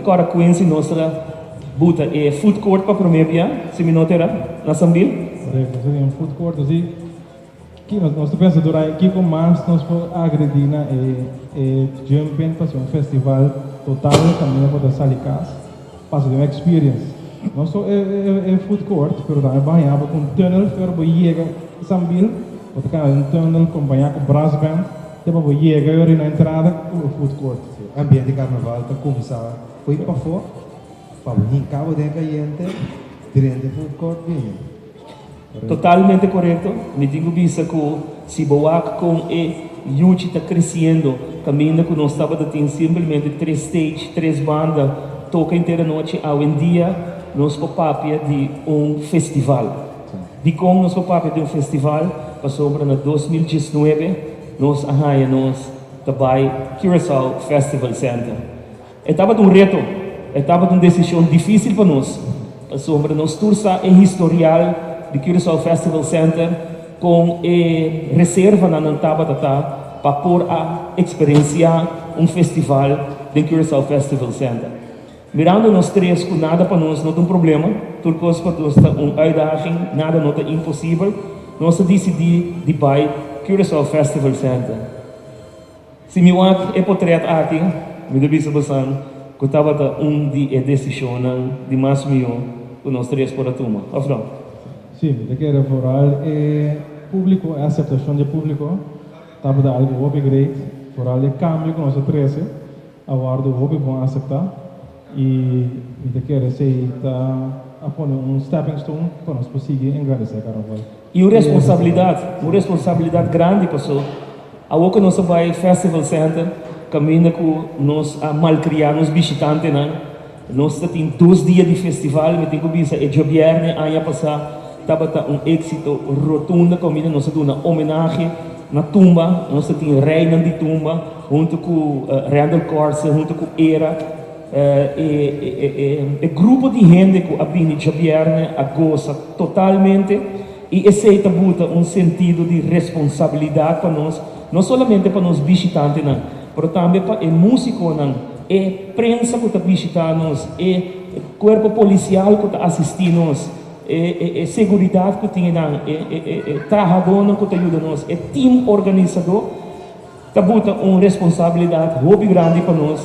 kòrda Quincy nos a buta e food court pa promé bia, si mi no ta era, na Sambil. Korekto, nos a tin un food court así. Ki nos nos ta pensa durante kiko mas nos por agredí na e e Jump-In pa hasi un festival total kaminda bo ta sali kas pasa den un experience. No so e e e food court pero tambe bo haña bo ku un tunnel for bo yega Sambil bo ta kana den un tunnel kompañá ku brass band te pa bo yega yori na entrada ku e food court. Si, ambiente di karnaval ta kuminsá fo'i pafó pa bo hinká bo den e kayente drenta e food court bini. Totalmente korekto. Mi tin ku bisa ku si bo wak kon e yuchi ta kresiendo, kaminda ku nos tabata tin simplemente tres stage, tres banda toka henter anochi, awendia nos por papia di un festival. Dikon nos por papia di un festival? Pasobra na 2019 nos a haña nos ta bai Curaçao Festival Center. E tabata un reto, e tabata un desishon difísil pa nos, pasobra nos tur sa e historial di Curaçao Festival Center kon e reservanan nan tabata ta pa por a eksperensiá un festival den Curaçao Festival Center. Mirando nos tres ku nada pa nos no ta un problema, tur kos pa nos ta un uitdaging, nada no ta imposibel, nos a disidí di bai Curaçao Festival Center. Si mi wak e potret aki, mi ta bisa bosan ku tabata un di e desishonnan di mas mihó ku nos tres por a tuma, òf no? Sí, mi ta kere vooral e públiko, e aseptashon di e públiko tabata algu hopi great. Vooral e kambio ku nos a trese a wòrdu hopi bon aseptá i mi ta kere esei ta a pone un stepping stone pa nos por sigui engrandesé Karnaval. I un responsabilidat, un responsabilidat grandi paso awor ku nos a bai Festival Center kaminda ku nos a malkriá nos bishitantenan, nos ta tin dos dia di festival, mi tin ku bisa e djobièrnè aña pasá tabata un éksito rotundo kaminda nos a duna homenahe na tumba, nos ta tin reinan di tumba huntu ku Randal Corsen, huntu ku Era. E grupo di hende ku a bini djabièrnè a gosa totalmente i esei ta buta un sentido di responsabilidat pa nos, no solamente pa nos bishitantenan, pero tambe pa e músikonan, e prensa ku ta bishitá nos, e kuerpo polisial ku ta asistí nos, e seguridat ku tin einan, e trahadónan ku ta yuda nos, e tim organisadó. Ta buta un responsabilidat hopi grandi pa nos,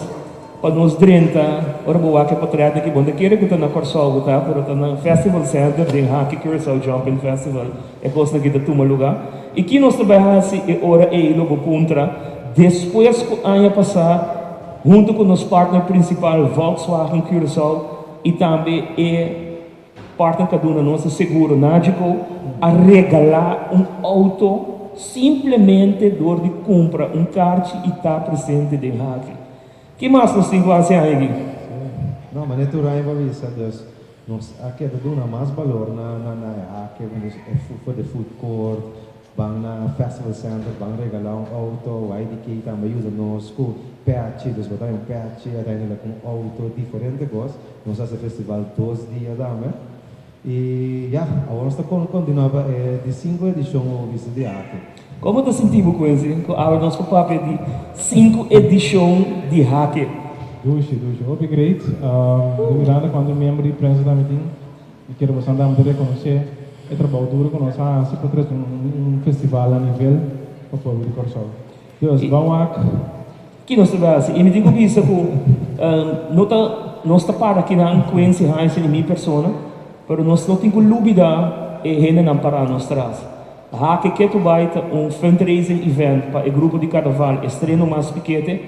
pa nos drenta ora bo wak e potret aki. Bo no ta kere ku ta na Kòrsou bo ta, pero ta na Festival Center den Haki Curaçao Jumping Festival e kosnan aki ta tuma lugá. I ki nos ta bai hasi e ora ei lo bo puntra? Despues ku aña pasá huntu ku nos partner prinsipal Volkswagen Curaçao i tambe e Partner ta duna nos e seguro Nagico a regalá un outo simplemente dor di kumpra un karchi i ta presente den Haki. Ki mas nos tin ku hasi aña aki? Sí. No, manera tur aña bo a bisa, dus nos a keda duna mas balor na na na e Haki, dus e for de food court, Ban na Festival Center, ban regalá un outo, YDK tambe a yuda nos ku pèchi, dus bo ta haña un pèchi, uiteindelijk un outo, diferente kos. Nos hasi e festival dos dia tambe. I ya, awor nos ta kontinuá pa e di sinku edishon o bisa di Hake. Kon bo ta sinti bo, Quincy, ku awe nos por papia di sinku edishon di Hake? Dushi, dushi. Hopi great. Mi mirando kuantu miembro di prensa tambe tin. Mi kere boso andam ta rekonosé e trabou duro ku nos a hasi pa trese un festival a nivel pa pueblo di Kòrsou. Dus, ban wak. Ki nos ta bai hasi? I mi tin ku bisa ku no ta nos ta para kinan Quincy Heinsen i mi persona, pero nos no tin ku lubida e hendenan pará nos tras. Hake Ketu Bai ta un fundraising event pa e grupo di karnaval Estreno Mas Pikete,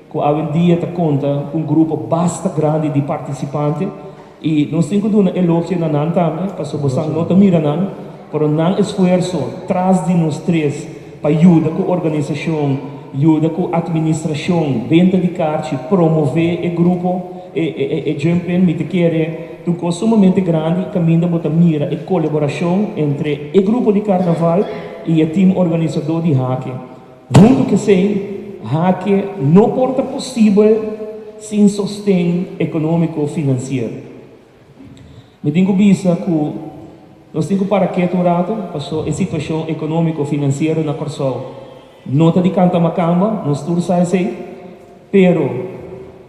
ku awendia ta konta ku un grupo basta grandi di partisipante. I nos tin ku duna elogio na nan tambe, pasobra bosan no ta mira nan, pero nan esfuerso tras di nos tres pa yuda ku organisashon, yuda ku atministrashon, benta di karchi, promové e grupo, e e Jump In, mi ta kere ta un kos sumamente grandi kaminda bo ta mira e kolaborashon entre e grupo di karnaval i e tim organisadó di Hake. Huntu ku esei, Hake no por ta posibel sin sosten ekonómiko finansiero. Mi tin ku bisa ku nos tin ku para ketu un ratu, paso e situashon ekonómiko finansiero na Kòrsou no ta di kanta makamba, nos tur sa esei, pero.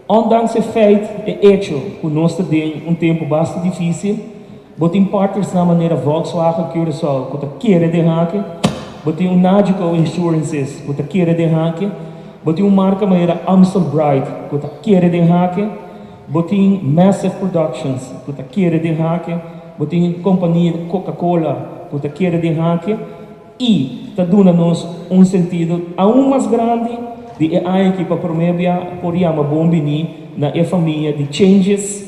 Ondanks e feit, e echo, ku nos ta den un tempu basta difísil, bo tin partnersnan manera Volkswagen Curaçao ku ta kere den Hak'e, bo tin un Nagico Insurances ku ta kere den Hak'e, bo tin un marka manera Amstel Bright ku ta kere den Hak'e, bo tin Massive Productions ku ta kere den Hak'e, bo tin kompania Coca-Cola ku ta kere den Hak'e. I ta duna nos un sentido aun mas grandi di e aña aki pa promé bia por yama bon biní na e famia di Changes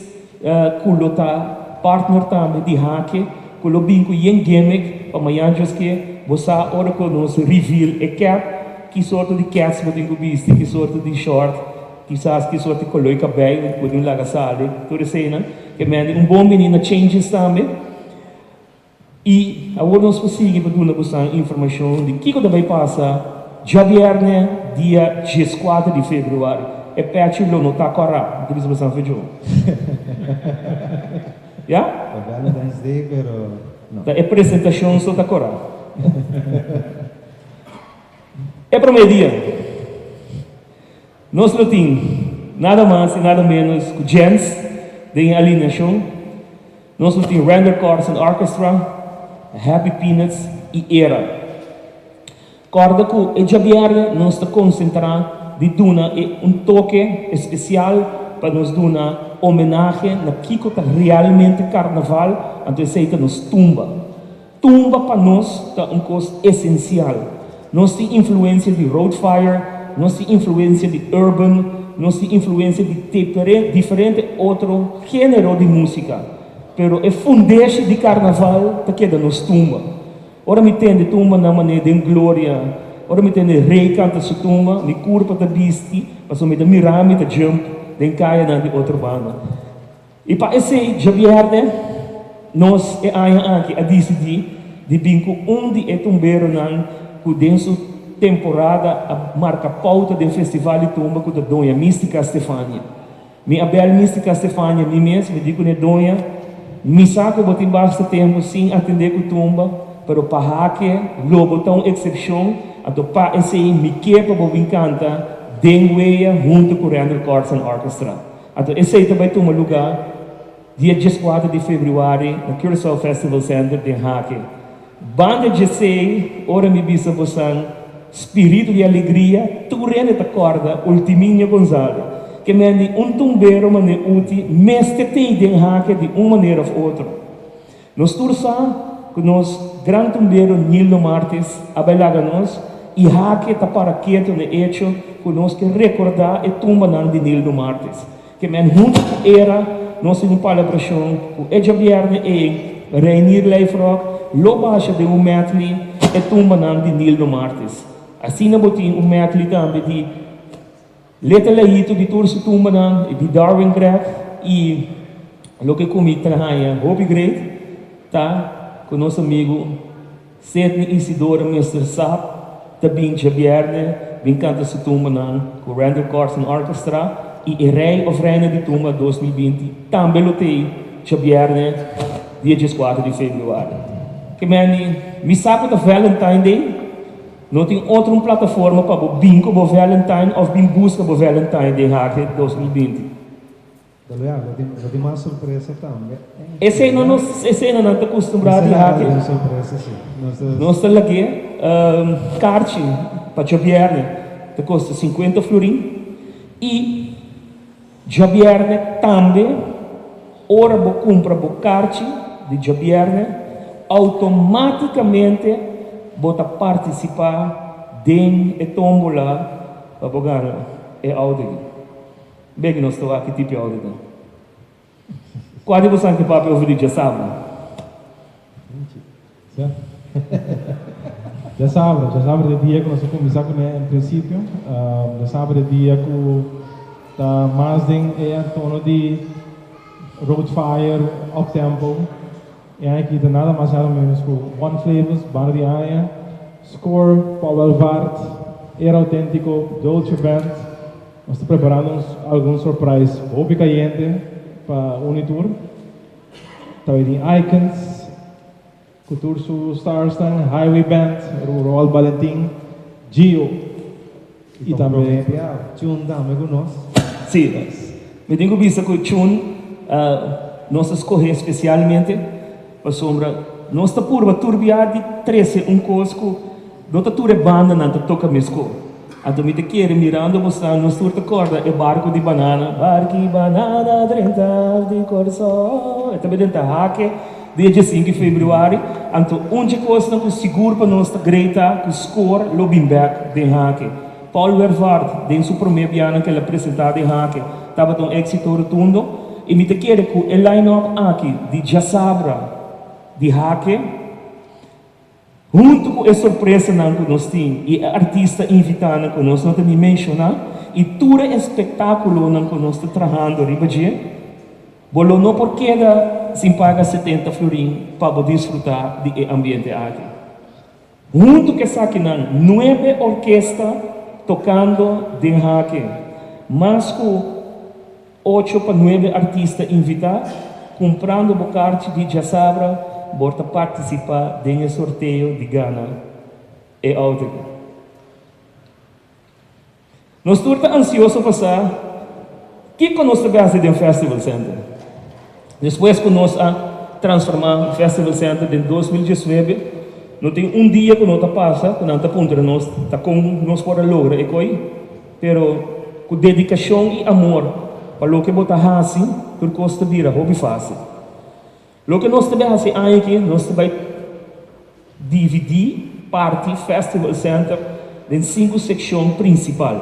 ku lo ta partner tambe di Hake ku lo bin ku yen gimmick pa mañan djoske bo sa ora ku nos reveal e cap ki sorto di kèts bo tin ku bisti ki sorto di short kisas ki sorto di koloi kabei bo tin laga sali tur eseinan ke mende un bon biní na Changes tambe. I awor nos por sigui pa duna bosan informashon di kiko ta bai pasa djabièrnè dia dieskuater di februari. E pechi lo no ta kòrá, mi ta bisa bosan fedjó. Ya? Ta Valentine's Day pero no. Ta e presentashon so ta kòrá. E promé dia nos lo tin nada mas i nada ménos ku Jens den e alineashon. Nos lo tin Render Carson Orchestra, Happy Peanuts i Era. Kòrda ku e djabièrnè nos ta konsentrá di duna e un toke espesial pa nos duna omenahe na kiko ta realmente karnaval, anto esei ta nos tumba. Tumba pa nos ta un kos esensial. Nos tin influensia di Roadfire, nos tin influensia di urban, nos tin influensia di diferente otro género di músika, pero e fundeshi di karnaval ta keda nos tumba. Ora mi tende tumbanan manera den Gloria, ora mi tende Rey kanta su tumba, mi kurpa ta bisti pasobra mi ta mira mi ta jump den kayanan di otro banda. I pa esei djabièrnè nos e aña aki a disidí di bin ku un di e tumberonan ku den su temporada a marka pouta den Festival di Tumba ku ta Doña Mística Stefania. Mi a bèl Mística Stefania mi mes, mi di kuné, Doña, mi sa ku bo tin basta tempu sin atendé ku tumba, pero pa hake lo bo ta un eksepshon, anto pa esei mi ke pa bo bin kanta den wea huntu ku Randall Carlson Orchestra. Anto esei ta bai tuma lugá dia dieskuater di febrüari na Curaçao Festival Center den Hake. Banda djesei, ora mi bisa bosan spiritu di alegria, tur hende ta kòrda Ultiminio Gonzalo, ke men di un tumbero manera Uti mester tei den Hake di un manera òf otro. Nos tur sa ku nos gran tumbero Nildo Martes a bai laga nos i Hake ta para ketu na e echo ku nos ke rekordá e tumbanan di Nildo Martes. Ke men huntu ku era nos tin un palabrashon ku e djabièrnè ei Reinier Lijfrock lo basha den un medley e tumbanan di Nildo Martes. Asina bo tin un medley tambe di Leta Leito di tur su tumbanan di Darwin Greg i loke ku mi ta haña hopi great ta ku nos amigu Sidney Isidora Mister Sap ta bin djabièrnè bin kanta su tumbanan ku Randall Carson Orchestra i e Rei of Reina di Tumba 2020 tambe lo t'ei djabièrnè dia dieskuater di febrüari. Ke meni mi sa ku ta Valentine Day. No tin otro un plataforma pa bo bin ku bo Valentine of bin buska bo Valentine den Hake 2020. Pero ya, lo tin, lo tin mas sorpresa tambe. Esei no nos, esei no nan ta kustumbrá di Hake. Esei sorpresa si. Nos ta. Nos ta lag'é karchi pa djabièrnè ta kosta sinkuenta florin i Djabièrnè tambe, ora bo kumpra bo karchi di djabièrnè, outomátikamente bo ta partisipá den e tómbola pa bo gana e outo aki. Beki nos ta wak ki tipo e outo ta. Kua di bosan ke papia over di djasabra? Djasabra, djasabra ta e dia ku nos a kuminsá kuné en prinsipio. Djasabra ta e dia ku ta mas den e entorno di Road Fire, Up Tempo. E aña aki ta nada mas nada menos ku One Flavors, banda di aña, Score, Paul Welvaart, Era Auténtico, Dolce Band. Nos ta preparando algun surprise hopi kayente pa Unitur. Ta bay tin Icons cu tur su starsnan, Highway Band, Roald Balentin, Gio y tambe. Tune tambe cu nos. Sí. Mi tin ku bisa ku Chun nos a skohé spesialmente pasobra nos ta purba tur bia di trese un kos ku no ta tur e bandanan ta toka meskos. Anto mi ta kere mirando bosnan nos tur ta kòrda e barku di banana, Bark'i banana drenta di Kòrsou. E ta beden ta hake dia diesinku di febrüari. Anto un dje kosnan ku sigur pa nos ta great ta ku Score lo bin bèk den hake. Paul Wervaart den su promé bianan ku el a presentá den Hake tabata un éksito rotundo i mi ta kere ku e line-up aki di djasabra di Hake huntu ku e sorpresanan ku nos tin i e artista invitanan ku nos no ta ni menshoná i tur e espektákulonan ku nos ta trahando riba dje, bo lo no por keda sin paga 70 florin pa bo disfrutá di e ambiente aki. Huntu ku esakinan, nuebe orkesta tokando den Hake, mas ku ocho pa nuebe artista invitá. Kumprando bo karchi di djasabra, bo ta partisipá den e sorteo di gana e outo aki. Nos tur ta ansioso pa sa kiko nos ta gasta den Festival Center. Despues ku nos a transformá Festival Center den 2019, no tin un dia ku no ta pasa ku nan ta puntra nos ta kon nos por a logra e koi, pero ku dedikashon i amor pa loke bo ta hasi, tur kos ta bira hopi fásil. Loke nos ta bai hasi aña aki, nos ta bai dividí parti Festival Center den sinku sekshon prinsipal.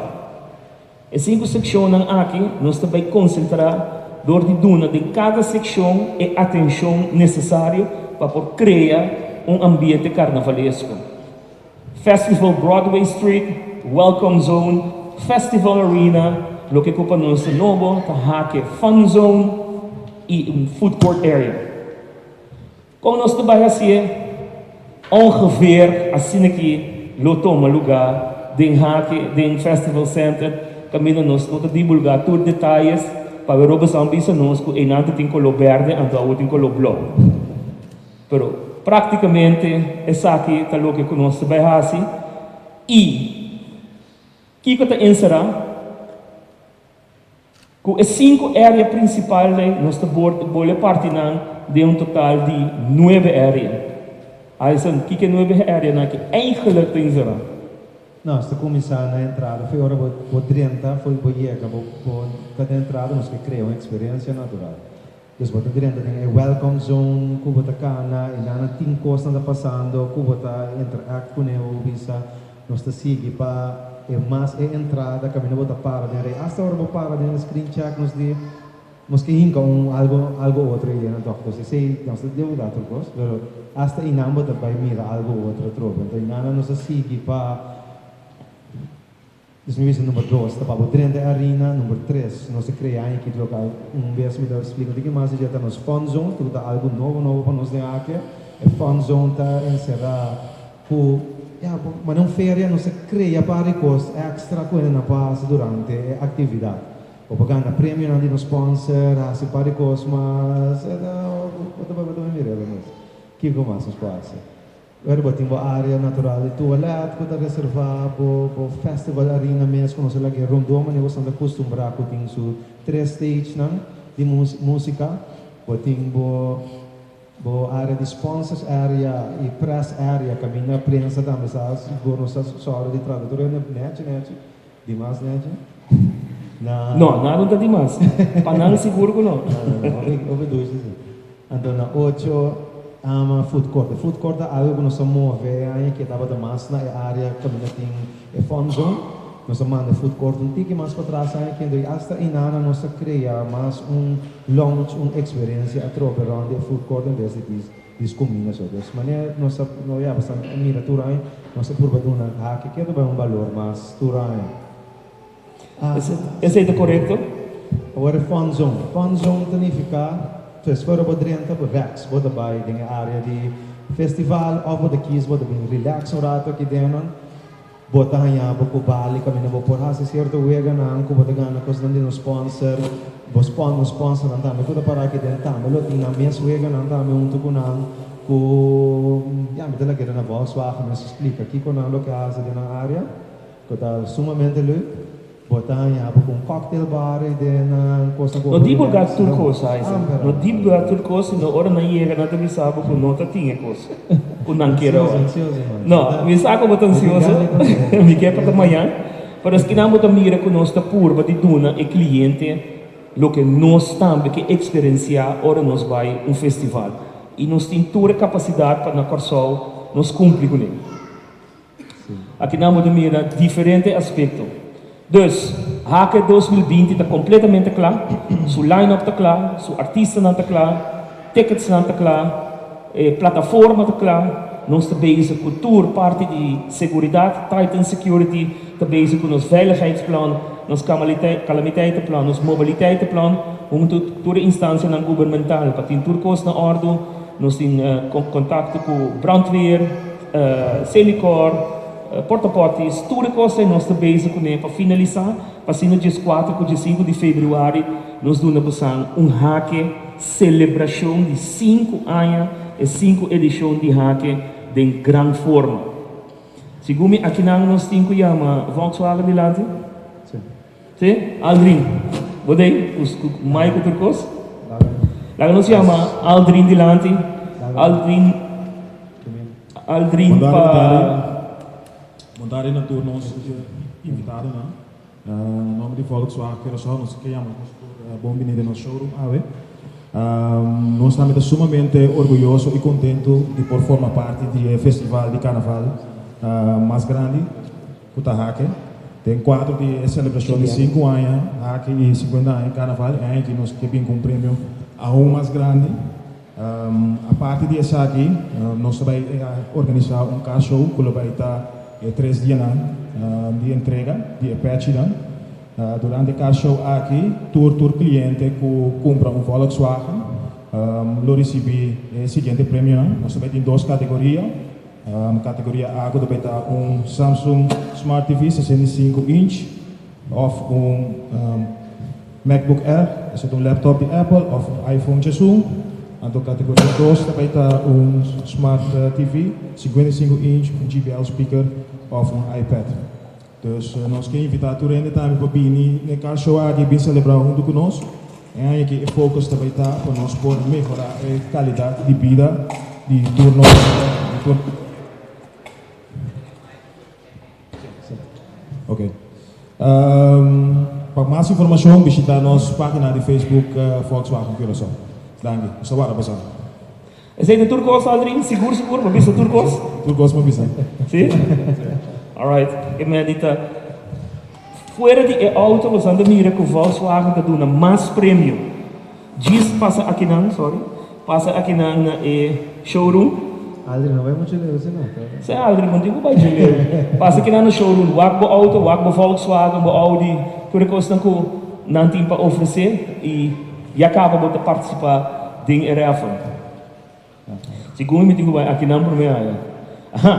E sinku sekshonnan aki nos ta bai konsentrá dor di duna den kada sekshon e atenshon nesesario pa por krea un ambiente karnavalesko. Festival Broadway Street, Welcome Zone, Festival Arena, loke ku pa nos ta nobo ta Hake Fun Zone i un food court area. Kon nos ta bai hasié? Ongeveer asina ki lo tuma lugá den Hake, den Festival Center, kaminda nos no ta divulgá tur detayes pa Robertson bisa nos ku einan ta tin koló bèrdè anto awor tin koló blou. Pero práktikamente esaki ta loke ku nos ta bai hasi. I kiko ta enserá? Ku e sinku area prinsipal ei nos ta bole parti nan den un total di nuebe area. Alison, kiko e nuebe areanan aki eigenlik ta enserá? Nos ta kuminsá na entrada fo'i ora bo bo drenta, fo'i bo yega bo bo ta den entrada nos ke krea un eksperensia natural. Dus bo ta drenta den e welcome zone ku bo ta kana i nan a tin kosnan ta pasando ku bo ta interact kuné bo bisa nos ta sigui pa e mas e entrada kaminda bo ta para den rei asta ora bo para den e screen check nos di nos ke hinka un algo algo otro ei den tòg dus esei nos ta divulgá tur kos pero asta einan bo ta bai mira algo otro atrobe anto einan nos a sigui pa. Dus mi bisa number dos ta pa bo drenta e arena, number tres nos a crea aña aki local un bes mi ta splica un tiki mas di dje ta nos fun zone cu ta algo nobo nobo pa nos den aki. E fun zone ta encera cu ya manera un feria nos a crea par di cos extra cu hende nan por haci durante e actividad. Bo por gana premionan di nos sponsor, haci par di cos mas e ta bo ta bo ta mira e mes kico mas nos por haci. Wèr bo tin bo área natural di tualèt ku ta reservá bo bo festival arena mes ku nos a lag'é rondó manera bo esnan ta kustumbrá ku tin su tres stagenan di músika. Bo tin bo bo área di sponsors area i press area kaminda prensa tambe sa sigur nos ta sòru di trata tur hende nèchi nèchi, dimas nèchi. Na. No, nan no ta dimas. Pa nan sigur ku no. No, no, no, hopi hopi dushi si. Anto na ocho ama food court. E food court ta algo ku nos a move e aña ke tabata mas na e area kaminda tin e fun zone. Nos a manda e food court un tiki mas patras aña ke i asta einana nos a krea mas un lounge, un eksperensia atrobe rònt di e food court en bes di dis dis kuminda so. Dus manera nos a no ya bastante a mira tur aña nos a purba duna haki ke ta bai un balor mas tur aña. Esei ta korekto? Awor e fun zone. Fun zone ta nifiká, pues ora bo drenta bo rèks, bo ta bai den e área di festival òf bo ta kis bo ta bin rilèks un ratu aki dennan. Bo ta haña bo ku bali kaminda bo por hasi sierto weganan ku bo ta gana kosnan di nos sponsor. Bo spon nos sponsornan tambe ku ta pará aki den tambe lo tin nan mes weganan tambe huntu ku nan ku ya mi ta lag'é na Volkswagen mes splika kiko nan lo ke hasi den nan área. Ku ta sumamente leuk. Bo ta haña bo ku un cocktail bar ei den nan kos No divulgá tur kos, Isaac. No divulgá tur kos, sino ora nan yega nan ta bisa bo ku no ta tin e kos ku nan kier awor. No, mi sa ku bo ta ansioso, mi ke pa ta mañan, pero eskinan bo ta mira ku nos ta purba di duna e kliente loke nos tambe ke eksperensiá ora nos bai un festival. I nos tin tur e kapasidat pa na Kòrsou nos kumpli kuné. Aki nan bo ta mira diferente aspekto. Dus, Hake 2020 ta kompletamente kla, su line-up ta kla, su artistanan ta kla, ticketsnan ta kla, e plataforma ta kla, nos ta bezig ku tur parti di seguridat, Titan Security ta bezig ku nos veiligheidsplan, nos kalamiteitenplan, nos mobiliteitenplan, huntu tur e instansianan gubermental pa tin tur kos na òrdu, nos tin kontakto ku brandweer, Selikor, porta potties, tur e kos ei nos ta bezig kuné pa finalisá, pa asina dieskuater ku diesinku di febrüari nos duna bosan un hake selebrashon di sinku aña, e sinku edishon di hake den gran forma. Segun mi akinan nos tin ku yama Volkswagen dilanti? Sí? Aldrin, bo dei ku mai ku tur kos? Laga nos yama Aldrin dilanti. Aldrin, Aldrin pa. Bon tardi na tur nos invitadonan. Na nomber di Volkswagen Curaçao nos ke yama nos tur bon bini den nos showroom awe. Nos tambe ta sumamente orguyoso i kontentu di por forma parti di e festival di karnaval mas grandi ku ta Hake. Den kuadro di e selebrashon di sinku aña Hake i sinkuenta aña Karnaval, e aña aki nos ke bin ku un premio aun mas grandi. Aparte di esaki, nos ta bai organisá un car show ku lo bai ta e tres dianan di entrega di e pèchinan. Durante e car show aki, tur tur kliente ku kumpra un Volkswagen lo risibí e siguiente premionan. Nos ta bai tin dos kategoria. Kategoria A ku ta bai ta un Samsung Smart TV 65 inch òf un MacBook Air, esei ta un laptop di Apple, òf un iPhone djesun. Anto kategoria dos ta bai ta un Smart TV 55 inch, un JBL speaker òf un iPad. Dus nos ke invitá tur hende tambe pa bini n'e car show aki bin selebrá huntu ku nos. E aña aki e focus ta bai ta pa nos por mehorá e kalidat di bida di tur nos di tur Ok. Pa mas informashon bishitá nos página di Facebook Volkswagen Curaçao. Danki. Nos ta warda boso. Esei ta tur kos, Aldrin? Sigur sigur? Bo bisa tur kos? Tur kos bo bisa. Si? Alright. E medi ta fuera di e auto boso a mira ku Volkswagen ta duna mas premio. Djis pasa akinan, sorry, pasa akinan na e showroom. Aldrin, no bai muchu leu si no. Si Aldrin, bo no tin ku bai dje leu. Pasa akinan na showroom, wak bo auto, wak bo Volkswagen, bo Audi, tur e kosnan ku nan tin pa ofresé i ya kaba bo ta partisipá den e raffle. Segun mi tin ku bai akinan promé aya. Aha!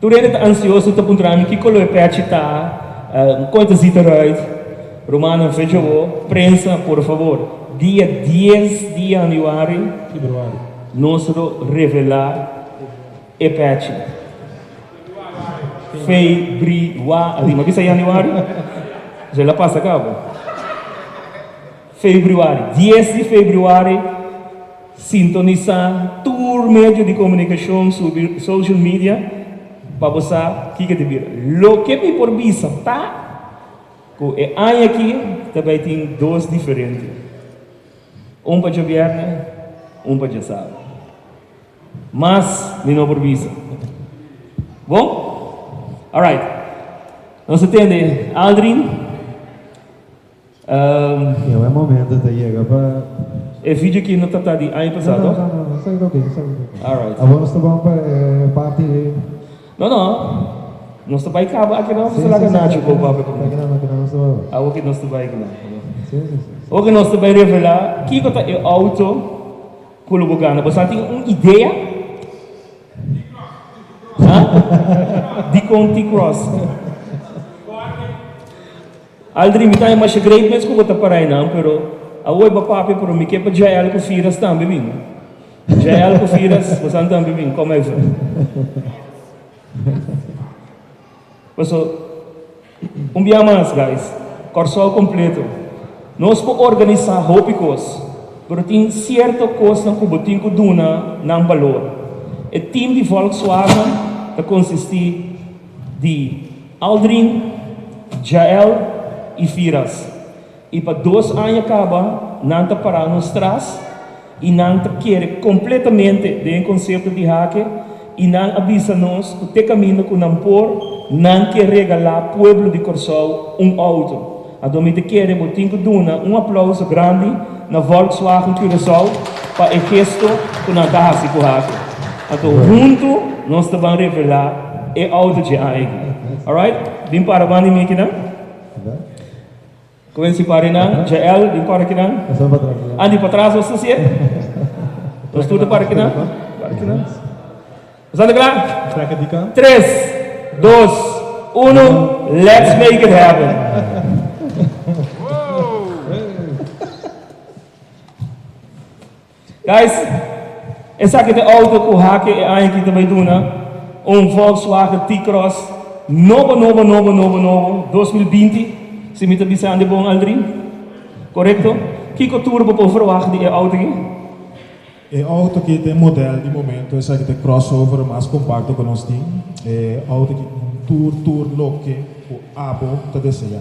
Tur hende ta ansioso ta puntra mi ki koló e pèchi ta, kon e ta zita eruit. Rumannan fecha bo, prensa por favor, dia dies di yanüari nos lo revelá e pèchi. Febrüari. Mi a bisa yanüari? Dje la pasa kaba. Februari, dies di februari, Sintonisá tur medio di komunikashon subi social media pa bo sa kiko ta bira. Loke mi por bisa ta ku e aña aki ta bai tin dos diferente, un pa djobièrnè, un pa djasabi. Mas mi no por bisa. Bon? Alright. Nos ta tende Aldrin. E momento ta yega pa. E video aki no ta ta di aña pasado? No, no, no, esaki ta ok, esaki ta ok. Alright. Awor nos ta bon pa e parti. No, no, nos ta bai kaba aki no, nos ta laga Nacho por papia prome. Aki nan, aki nan nos ta bai. Awor ki nos ta bai aki nan. Si, si, si. Awor ki nos ta bai revela kiko ta e auto ku lo bo gana. Bo sa tin un idea? Ha? Dikon T-Cross? Aldrin, mi ta haña masha great mes ku bo ta para einan, pero awor bo papia, pero mi ke pa Jael ku Firas tambe bin. Jael ku Firas, bosan tambe bin, kom even. Paso, Un bia mas, guys, Kòrsou kompleto. Nos por organisá hopi kos, pero tin sierto kosnan ku bo tin ku duna nan balor. E team di Volkswagen ta konsistí di Aldrin, Jael i Firas. I pa dos aña kaba nan ta pará nos tras i nan ta kere kompletamente den e konsepto di Hake i nan a bisa nos ku te kaminda ku nan por nan ke regalá pueblo di Kòrsou un outo. Anto mi ta kere bo tin ku duna un aplouso grandi na Volkswagen Curaçao pa e gesto ku nan ta hasi ku Hake. Anto huntu nos ta ban revelá e outo dje aña aki. Alright, bin para banda di mi akinan. Kuensi pari nan, Jael, bin para kinan. Andy patras nos ta sié. Nos tur ta para kinan. Para kinan. Nos anda kla? Tres, dos, uno, let's make it happen. Guys, esaki ta e auto ku Hake e aña aki ta bai duna, un Volkswagen T-Cross nobo nobo nobo nobo nobo 2020, si mi ta bisa ande bon Aldrin? Korekto? Kiko tur bo por verwagt di e auto aki? E auto aki ta e model di momento, esaki ta e crossover mas kompakto ku nos tin. E auto aki tin tur tur loke ku abo ta desea.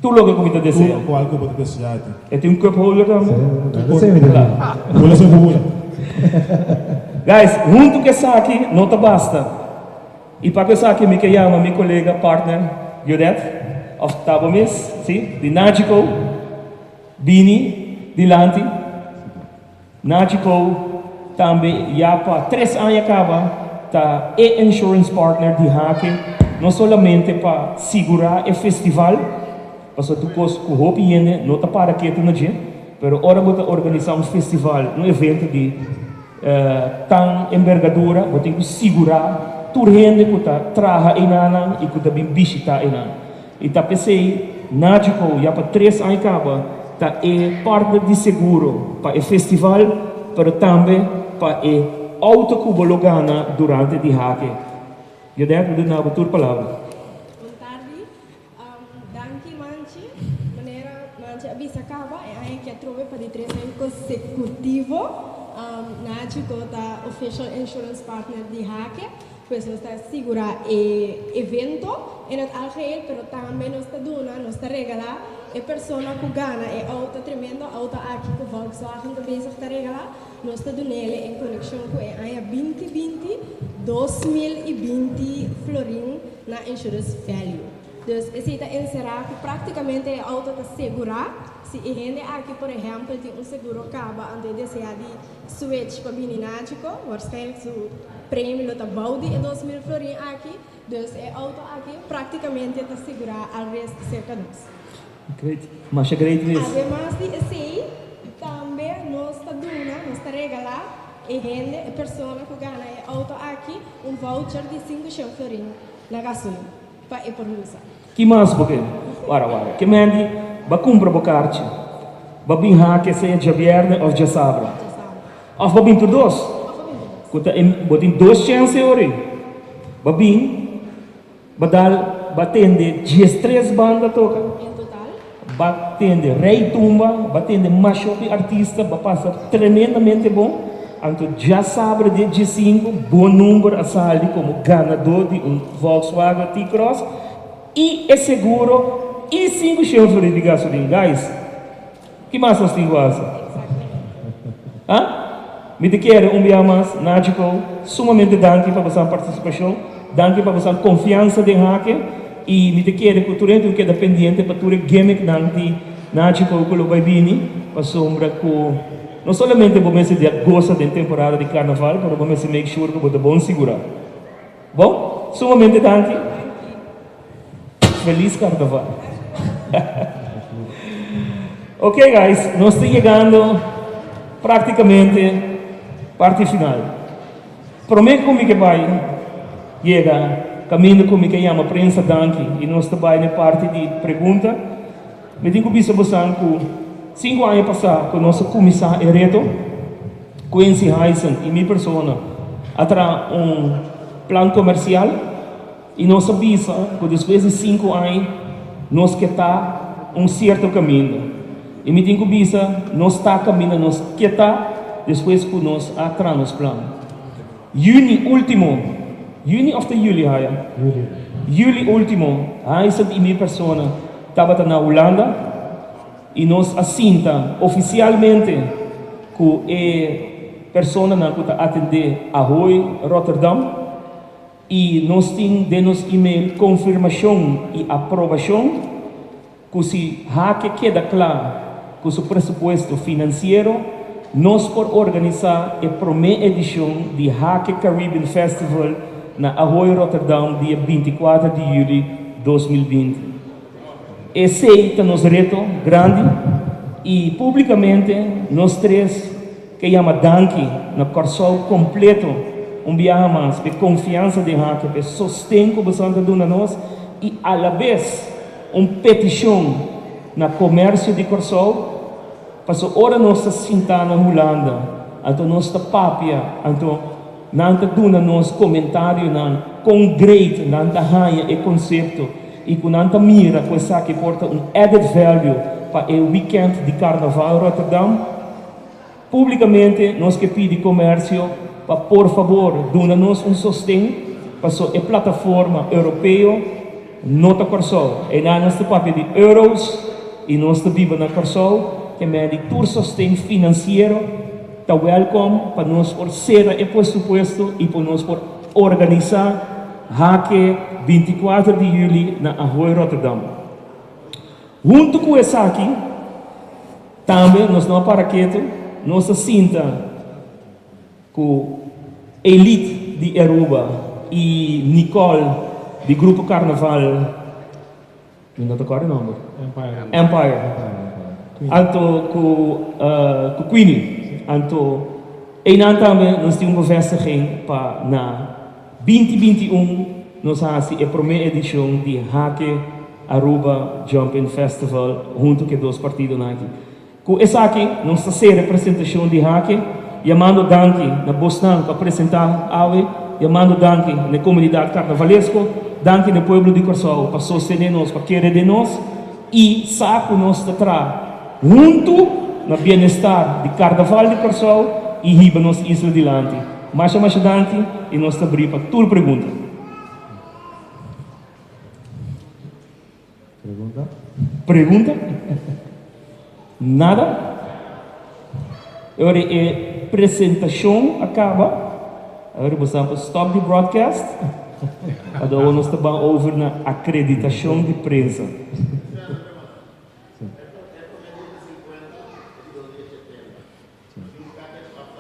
Tur loke ku mi ta desea. Tur kual ku bo ta desea e tin. E tin un cup holder tambe? Hula sin hula. Guys, huntu ku esaki no ta basta. I pa ku esaki mi ke yama mi kolega, partner, Judette, òf ta bo mes, si, di Nagico, bini dilanti. Nagico tambe ya pa tres aña kaba ta e insurance partner di Hake, no solamente pa sigurá e festival, pasobra tur kos ku hopi hende no ta para ketu na dje, pero ora bo ta organisá un festival, un evento di tan embergadura, bo tin ku sigurá tur hende ku ta traha einanan i ku ta bin bishitá einan. I ta p'esei Nagico ya pa tres aña kaba ta e partner di seguro pa e festival, pero tambe pa e auto ku bo lo gana durante di Hake. Jodette, mi duna bo tur palabra. Bon tardi. Danki Manchi. Manera Manchi a bisa kaba, e aña aki atrobe pa di tres aña konsekutivo Nagico ta official insurance partner di Hake. Pues nos ta sigurá e evento en het algeheel, pero tambe nos ta duna, nos ta regalá e persona ku gana e outo, tremendo outo aki ku Volkswagen ta bezig ta regalá, nos ta dun'ele en konekshon ku e aña 2020, 2020 florin na insurance value. Dus esei ta enserá ku práktikamente e outo ta segurá. Si e hende aki por ehèmpel tin un seguro kaba anto e deseá di switch pa bini Nagico, waarschijnlijk su premie lo ta bou di e 2000 florin aki, dus e auto aki practicamente ta sigura al risk cerca nos. Great, masha great mes. Ademas di esey, tambe nos ta duna, nos ta regala e hende, e persona cu gana e auto aki, un voucher di 500 florin na gasolin pa e por usa. Ki mas bo ke? Wara wara. Ke Mandy, ba kumpra bo karchi. Ba bin hake sea djabièrnè òf djasabra. Òf ba bin tur dos. Ku ta e bo tin dos chèns e ora ei. Ba bin, ba dal, ba tende 13 banda toka. Ba tende Rey Tumba, ba tende mashopi artista, ba pasa tremendamente bon. Anto djasabra dia 15 bo number a sali komo ganadó di un Volkswagen T-Cross i e seguro i sinku shen florin di gasolin. Guys, ki mas nos tin ku hasi? Ha? Mi ta kere un bia mas, Nagico, sumamente danki pa boso partisipashon, danki pa boso konfiansa den Hake i mi ta kere ku tur hende ku keda pendiente pa tur e gimmicknan di Nagico ku lo bai bini pasobra ku no solamente bo mester di a gosa den temporada di karnaval pero bo mester make sure ku bo ta bon sigurá. Bon, sumamente danki. Feliz karnaval. Ok guys, nos ta yegando práktikamente parti final. Promé ku mi ke bai yega kaminda ku mi ke yama prensa danki i nos ta bai na e parti di pregunta, mi tin ku bisa bosan ku sinku aña pasá ku nos a kuminsá e reto, Quincy Hyson i mi persona a traha un plan komersial. I nos a bisa ku despues di sinku aña nos ke ta un sierto kaminda. I mi tin ku bisa nos ta kaminda nos ke ta despues ku nos a traha nos plan. Yüni último, yüni òf ta yüli haya? Yüli último, Haisat i mi persona tabata na Hulanda i nos a sinta ofisialmente ku e personanan ku ta atendé Ahoy Rotterdam. I nos tin den nos email konfirmashon i aprobashon ku si Hake keda kla ku su presupuesto finansiero, nos por organisá e promé edishon di Hake Caribbean Festival na Ahoy Rotterdam dia 24 di yüli 2020. Esei ta nos reto grandi i públikamente nos tres ke yama danki na Kòrsou kompleto un biaha mas p'e konfiansa den Hake, p'e sosten ku boso ta duna nos i alabes un petishon na komersio di Kòrsou paso ora nos ta sintá na Hulanda anto nos ta papia anto nan ta duna nos komentarionan kon great nan ta haña e konsepto i ku nan ta mira ku esaki por ta un added value pa e weekend di Karnaval Rotterdam. Públikamente nos ke pidi komersio pa por fabor duna nos un sosten paso e plataforma europeo no ta Kòrsou. Einan nos ta papia di euros i nos ta biba na Kòrsou ke medi tur sosten finansiero ta wèlkòm pa nos por sera e presupuesto i pa nos por organisá Hake 24 di yüli na Ahoy Rotterdam. Huntu ku esaki tambe nos no a para ketu, nos a sinta ku Elite di Aruba i Nicole di Grupo Carnaval, mi no ta kòrda e nòmber, Empire. Empire. Anto ku ku Queenie. Anto einan tambe nos tin un bevestiging pa na 2021 nos a hasi e promé edishon di Hake Aruba Jumping Festival huntu ku e dos partidonan aki. Ku esaki nos ta sera e presentashon di Hake, yamando danki na bosnan ku a presentá awe, yamando danki na e komunidat karnavalesko, danki na e pueblo di Kòrsou pa sostené nos, pa kere den nos i sa ku nos ta traha huntu na bienestar di Karnaval di Kòrsou i hiba nos isla dilanti. Masha masha danki i nos ta brí pa tur pregunta. Pregunta? Pregunta? Nada? E ora e presentashon a kaba, awor bo sa por stop di broadcast, anto awor nos ta ban over na akreditashon di prensa.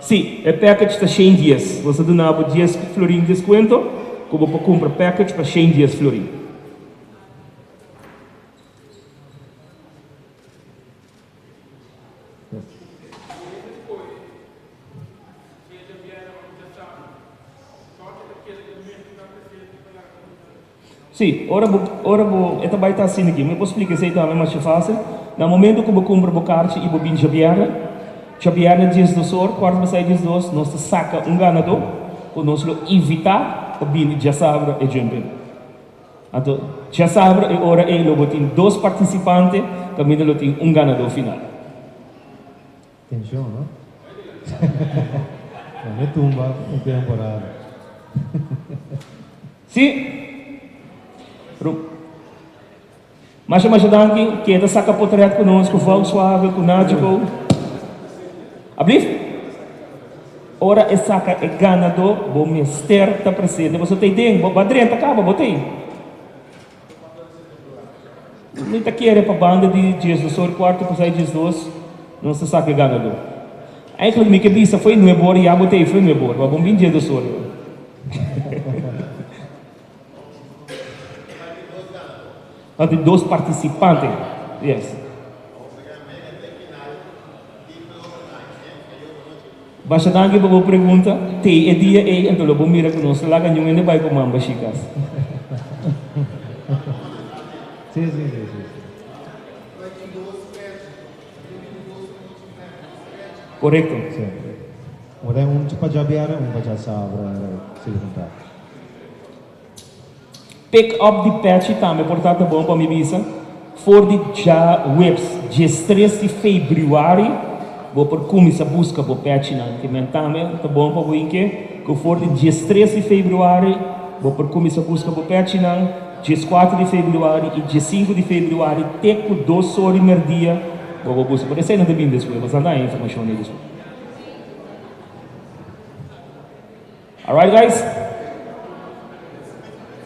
Sí, e package ta 110. Bo ta duna bo 10 florin deskuento ku bo por kumpra package pa 110 florin. Sí, ora bo, ora bo, e ta bai ta asina aki. Mi por splika esei tambe masha fásil. Na momento ku bo kumpra bo karchi i bo bin djabièrnè, djabièrnè 12 or, kuart pasá e 12, nos ta saka un ganadó ku nos lo invitá pa bini djasabra e jump-in. Anto, djasabra e ora ei lo bo tin dos partisipante kaminda lo tin un ganadó final. Tenshon, no? No me tumba un temporada. Sí. Ru. Masha masha danki. Keda saka potret ku nos, ku Volkswagen, ku Nagico. Ablief? Ora e saka e ganadó, bo mester ta presente. Boso ta ei den, bo drenta kaba, bo ta ei. Mi ta kere pa banda di 12 or, kuarto pasá 12, nos ta saka e ganadó. Eigenlijk mi ke bisa fo'i nuebe or ya bo ta ei fo'i nuebe or, ma bon bin 12 or. Ta tin dos partisipante, yes. Basha danki pa bo pregunta. Te e dia ei anto lo bo mira ku nos ta laga niun hende bai ku mamba shikas. Sí, sí, sí, sí, sí. Korekto. Sí. Ora un pa djabièrnè, un pa djasabra, sí, kontra. Pick up di pechi tambe por ta ta bon pa mi bisa. For di djaweps diestres di febrüari bo por kuminsá buska bo pechinan. Ke men tambe ta bon pa bo inke ku for di diestres di febrüari bo por kuminsá buska bo pechinan, dieskuater di febrüari i diesinku di febrüari te ku dos or di merdia bo por buska. Por esei nan ta bini despues, bo sa nan e informashon ei despues. Alright guys.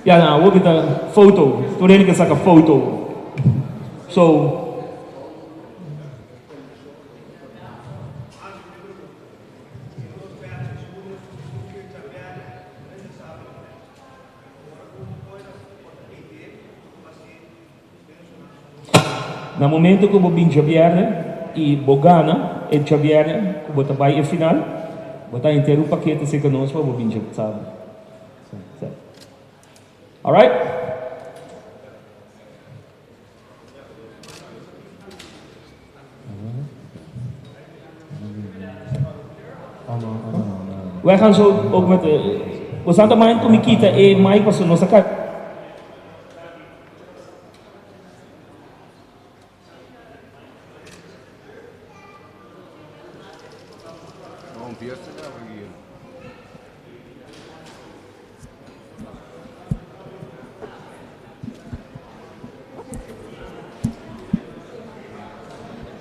Ya na awor kita foto. Tur hende ke saka foto. So. Na momento ku bo bin djabièrnè i bo gana e djabièrnè ku bo ta bai e final, bo ta henter un pakete serka nos pa bo bin djasabra. Alright. Wij gaan zo ook met de. We staan maar in Kumikita e Mike was no saca.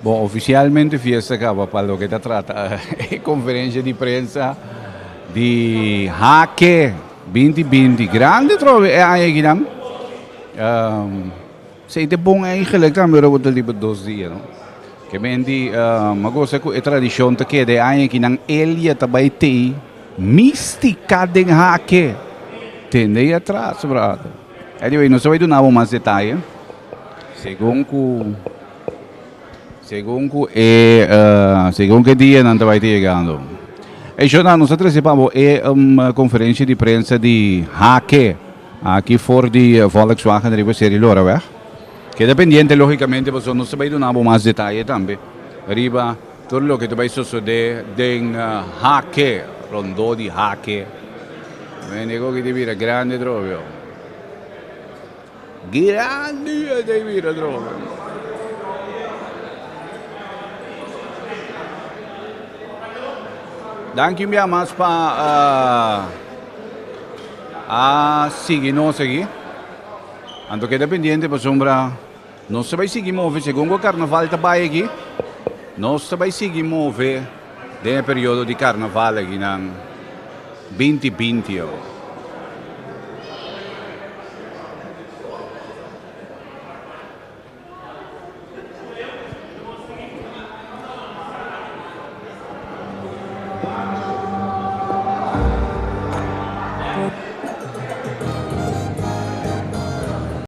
Bon, oficialmente fiesta caba pa loke ta trata e conferencia di prensa di Hake 2020. Grande trobe e aña akinan. Um, Sei te bon eigenlijk tambe ora bo ta liba dos dia, no? Ke men di, uh, ma gosa ku e tradishon ta keda e aña ki nan Elia ta bai tei mistika den hake. Tende ei atras, brother. Anyway, nos ta bai duna bo mas detaye. Segun ku segun ku e uh, segun ku e dianan ta bai ta yegando. E shona, nos a trese pa bo e um, konferensia di prensa di Hake. Aki for di Volkswagen riba Seri Loraweg. Keda pendiente logicamente pasobra nos ta bay duna bo mas detaye tambe riba tur loke ta bay sosode den Hake, rondó di Hake. Mende ku aki ta bira grandi atrobe. Grandi e ta bira atrobe. Danki un bia mas pa. A sigui nos aki. Anto keda pendiente pasobra nos ta bai sigui move segun ku karnaval ta bai aki. Nos ta bai sigui move den e periodo di karnaval aki nan 2020.